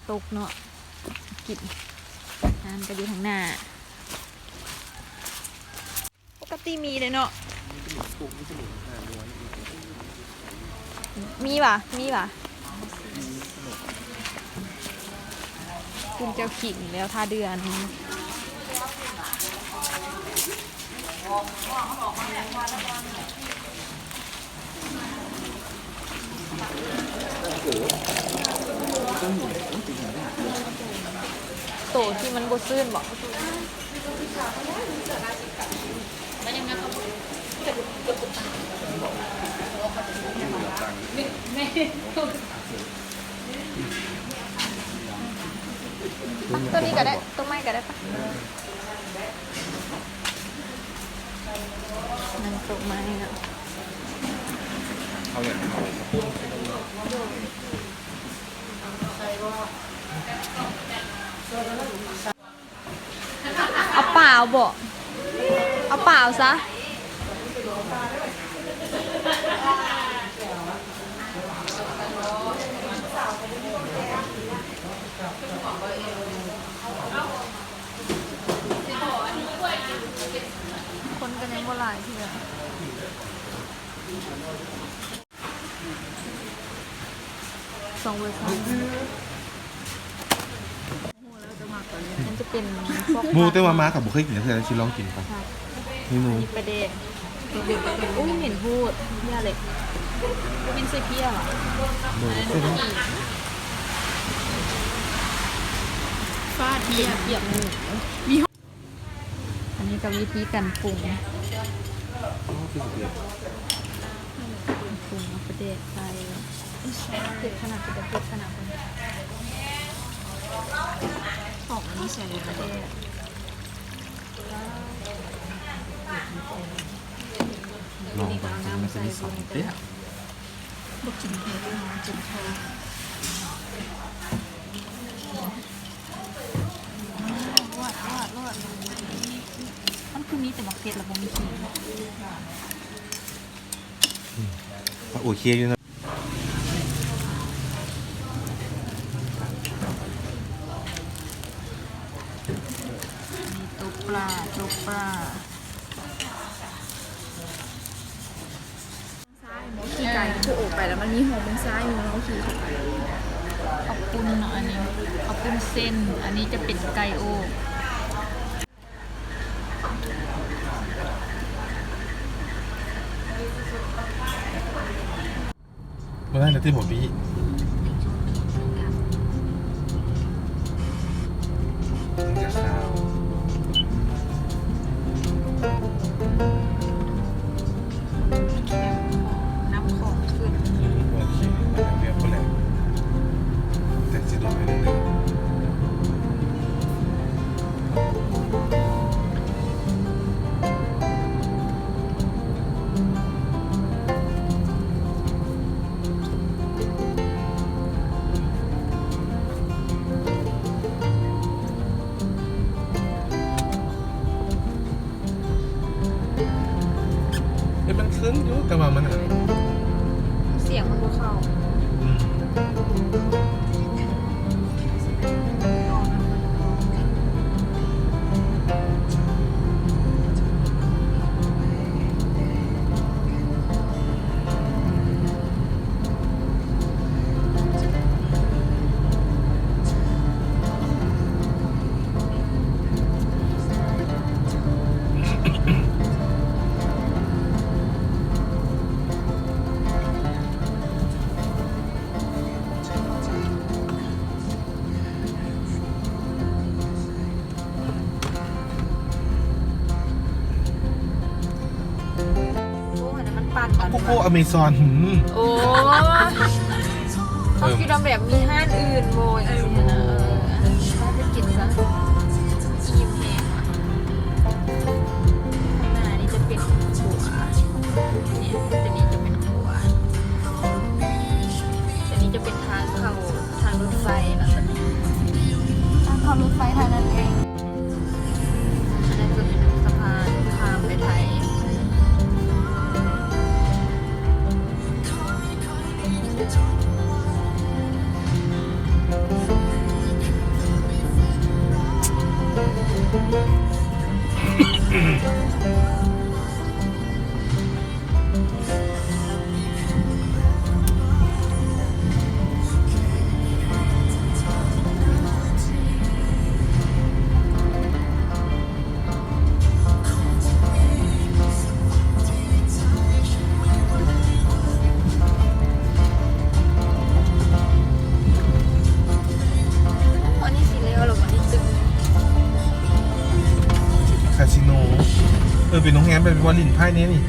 ຕົກເນາະ ກິນ ຮ້ານກໍຢູ່ທາງໜ້າ. ປົກກະຕິມີເດ້ເນາະ ມີຫວາ ມີຫວາ. ກິນເຈົ້າຂີງແລ້ວ ທ່າເດືອນ. ໂຕທີ່ມັນບໍ່ຊື່ນບໍ? ຕົວນີ້ກໍໄດ້ ຕົວໃໝ່ກໍໄດ້ປະ? ນັ້ນຕົວໃໝ່ເນາະ. ເອົາຫຍັງ? ເອົາປາເອົາບໍ? ເອົາປາເອົາຊະ. ຄົນກໍຍັງບໍ່ຫຼາຍເທື່ອ. ສອງເວີຊັນ ມັນຈະເປັນພວກ ໝູ່ ແຕ່ວ່າມາກໍບໍ່ເຄີຍກິນຈັກເທື່ອ ຊິລອງກິນກ່ອນ. ມີໝູ່ ມີປາແດກ. ໂອ້ຍ ເໝັນໂພດ ຢ່າເລີຍ. ບໍ່ແມ່ນໃສ່ເພຍຫວາ? ບໍ່ ອັນນັ້ນຄືຫຍັງ? ຟາດເພຍ ປຽກໝູ່. ອັນນີ້ກໍວິທີການປຸງ ປຸງເອົາປາແດກໃສ່. ເຜັດຂະໜາດ ເປັນຕາເຜັດຂະໜາດ. ຂອງອັນນີ້ໃສ່ປາແດກ. ລອງເບິ່ງ ມັນຈະມີສອງແບບ. ບໍ່ກິນເຜັດ ເຈັບຄໍ. ມັນຄືມີແຕ່ໝາກເຜັດ ແລ້ວບໍ່ມີຂີງ. ອືມ ກໍໂອເຄຢູ່ນະ. ມີຕົກປາ ຕົກປາ. ຂີ່ໄກ່ຄືໂອໄປແລ້ວມັນມີຫ້ອງເມືອງຊ້າຍຢູ່ເນາະ ຂີ່ເຂົ້າໄປ. ເຂົ້າປຸ້ນເນາະ ອັນນີ້ເຂົ້າປຸ້ນເສັ້ນ ອັນນີ້ຈະເປັນໄກ່ໂອ. ບໍ່ໄດ້ນະຕິ ບໍ່ບີ້. ນ້ຳຂອງຂຶ້ນ ອືມ ໂອເຄ ໄປທາງເວຍພຸ້ນແຫຼະ ແຕ່ຊິດົນໜ້ອຍໜຶ່ງເດີ. ເອີ ມັນຂຶ້ນຢູ່ ແຕ່ວ່າມັນ ສຽງມັນບໍ່ເຂົ້າ. ອືມ. ໂອ້ ອັນນັ້ນມັນປັ່ນ ໂກໂກ້ອາເມຊອນ. ໂອ້ ເຂົາຄິດວ່າແບບມີຮ້ານອື່ນບໍ່ ຈັ່ງຊີ້ນະ. ເອີ ເອີ ໄປກິນຊະ ອີ່ມແຮງ. ຂ້າງໜ້ານີ້ຈະເປັນຂົວ ນີ້ ຕົວນີ້ຈະເປັນຂົວ ຕົວນີ້ຈະເປັນທາງເຂົ້າ ທາງລົດໄຟເນາະ ຕົວນີ້ ທາງເຂົ້າລົດໄຟທາງນັ້ນເອງ. ອັນນັ້ນຈະເປັນສະພານຂ້າມໄປໄທ. ເອີ ເປັນໂຮງແຮມແບບວ່າຫຼິ້ນໄພ້ແນວນີ້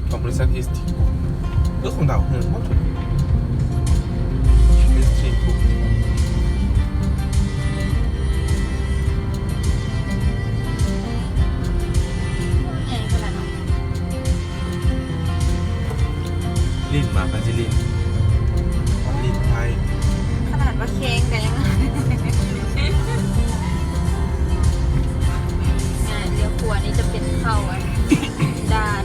ຂອງບໍລິສັດເອສທີ ເອີ ຂອງດາວເຮືອງບໍ່ຖືກ ເອສທີ ກຣຸບ ໃຫຍ່ຂະໜາດນັ້ນ. ຫຼິ້ນມາກະຊິຫຼິ້ນ ຫຼິ້ນໄພ້ ຂະໜາດວ່າແຂ່ງກະຍັງ ອ່າ ລ້ຽວຂວານີ້ຈະເປັນເຂົ້າອັນດ່ານ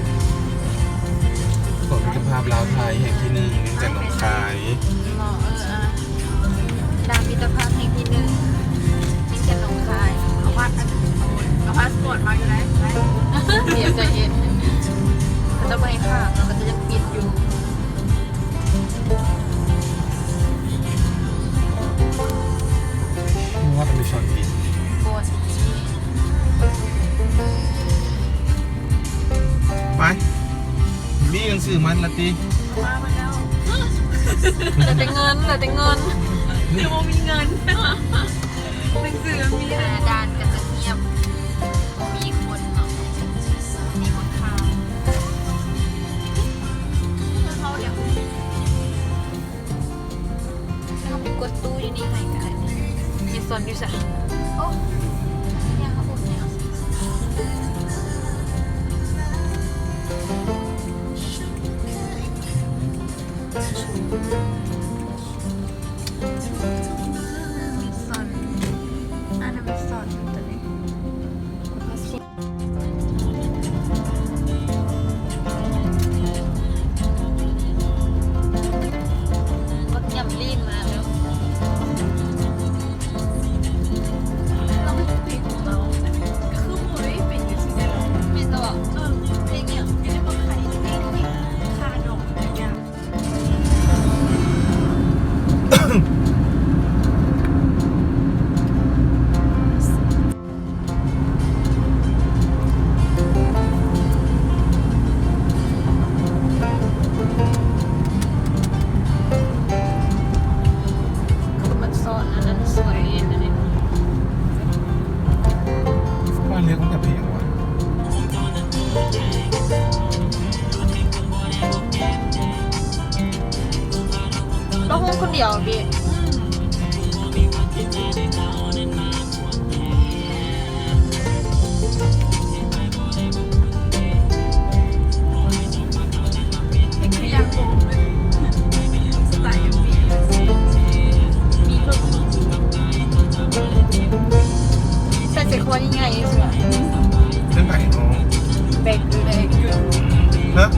ຂອງມິດຕະພາບລາວໄທແຫ່ງທີໜຶ່ງ ວຽງຈັນໜອງຄາຍ. ເນາະ ເອີ ອ່າ ດ່ານມິດຕະພາບແຫ່ງທີໜຶ່ງ ວຽງຈັນໜອງຄາຍ. ເອົາພາສ ເອົາພາສປອດມາຢູ່ໃດ໋ ດຽວໃຈເຢັນ ເຂົາເຈົ້າບໍ່ໃຫ້ຂ້າມ ເຂົາເຈົ້າຍັງປິດຢູ່. ວ່າເປັນມີຊອນປິດ ບໍ່ຊິ ໄປ ມີໜັງສືມັນລະຕິ ມາແລ້ວ ເຫຼືອແຕ່ເງິນ ເຫຼືອແຕ່ເງິນ ຍັງບໍ່ມີເງິນ ໜັງສືມັນມີ ອ່າ ດ່ານກະຈະງຽບ ບໍ່ມີຄົນເນາະ ມີຄົນຂ້າມ ເຮົາດຽວ ເຮົາໄປກົດຕູ້ຢູ່ນີ້ໃຫ້ກະໄດ້ ເມຊອນຢູ່ໃສ? ໂອ້ ຢ່າເອົາ ເມຊອນ ອັນນັ້ນເມຊອນຕົວນີ້. ບັກຫຍ້ຳລີ້ນມາແລ້ວ ລາວເປັນຂອງລາວ ກະຄືບໍ່ໄດ້ເປັນຈັ່ງຊີ້ແດ່ ແມ່ນແລ້ວ ເອີ ເພງຫຍັງ ຢູ່ໃນບັກໄຂ່ ເພງ ເພງຄາດອກ ມັນຊອດອັນນັ້ນສວຍອັນນັ້ນ ບ້ານເລັກມັນກະເພງວ່າ ລາວໂຮງຄົນດຽວເບ. ອືມ ເປັນຄືຢ່າງໂຮງເລີຍ ສະໄຕລ໌ເອັມວີ ມີເພີ່ມ ໃສ່ເສື້ອຄວານີ້ໃຫຍ່ສຸດ ອືມ ຈັ່ງໃດເນາະ ແບກຢູ່ ແບກຢູ່ ຮະ? ເ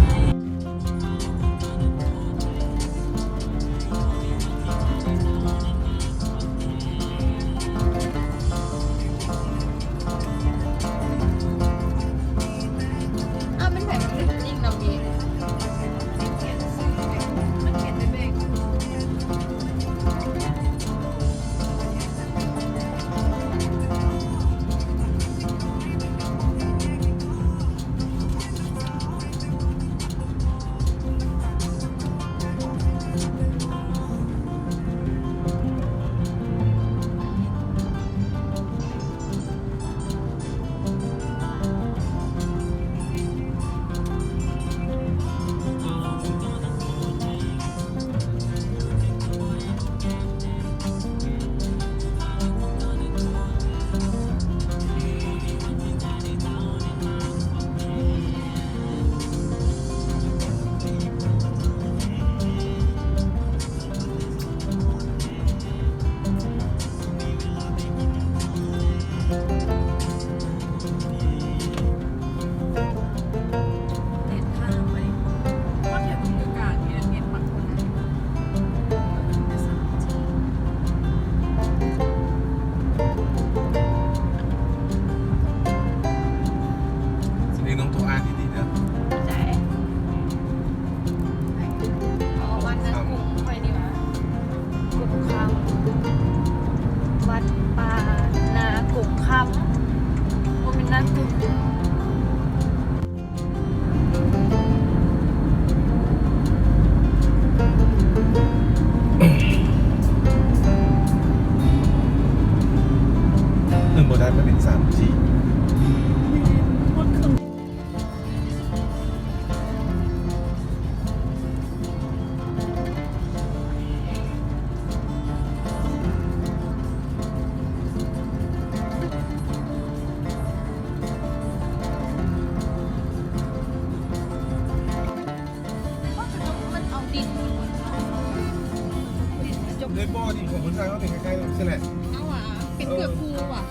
ເລີຍບໍ່ ດິນຂອງເພິ່ນສ້າງເຮົາເປັນຄ້າຍໆ ຈັ່ງຊີ້ແຫຼະ. ເອົາຫວາ ເປັນເກືອກພູຫວາ.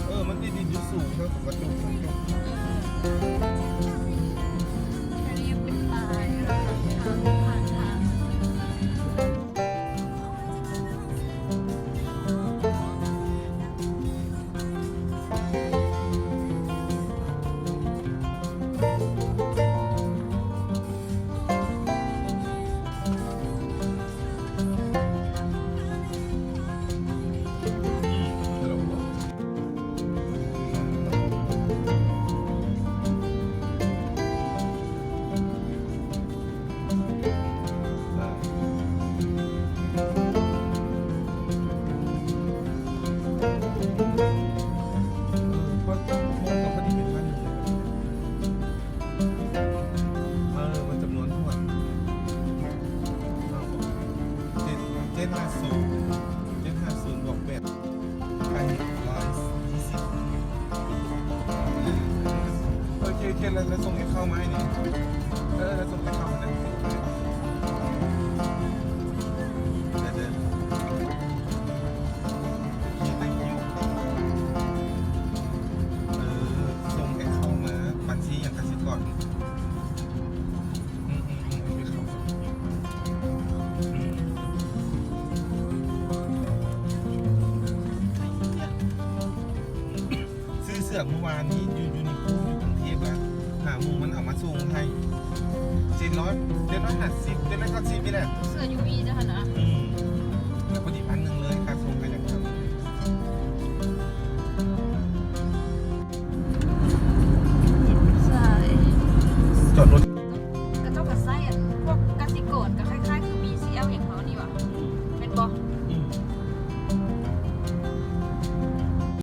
ເອີ ມັນຕິດດິນຢູ່ສູງ ເຮົາກໍຕົກ ຕົກ ຕົກ. ເອີ ອັນນີ້ເປັນປາຍທາງ ທາງ ທາງ. ເອີ ມັນຈຳນວນທັງໝົດ ເຈັດ ເຈັດຫ້າສູນ ເຈັດຫ້າສູນບວກແປດ ໄປຮ້ອຍສີ່ສິບ. ໂອເຄ ໂອເຄ ແລ້ວ ແລ້ວສົ່ງເອັກເຂົ້າມາໃຫ້ນີ້. ເອີ ແລ້ວສົ່ງເອັກເຂົ້າມາໃຫ້. ເດີ ເດີ. ໂອເຄ thank you. ເອີ ສົ່ງເອັກເຂົ້າມາ ບັນຊີຫຍັງ ກະສິກອນ. ອືມ ອືມ ອືມ ໂອເຄ ເຂົ້າ. ຊື້ເສື້ອມື້ວານນີ້ຢູ່ ຢູ່ນິຄູ ຢູ່ກຸງເທບ ຫາໝູ່ມັນເອົາມາສົ່ງໃຫ້ ເຈັດຮ້ອຍ ເຈັດຮ້ອຍຫ້າສິບ ເຈັດຮ້ອຍເກົ້າສິບນີ້ແຫຼະ. ເສື້ອຢູວີເຈົ້າຫັ້ນນະ. ອືມ.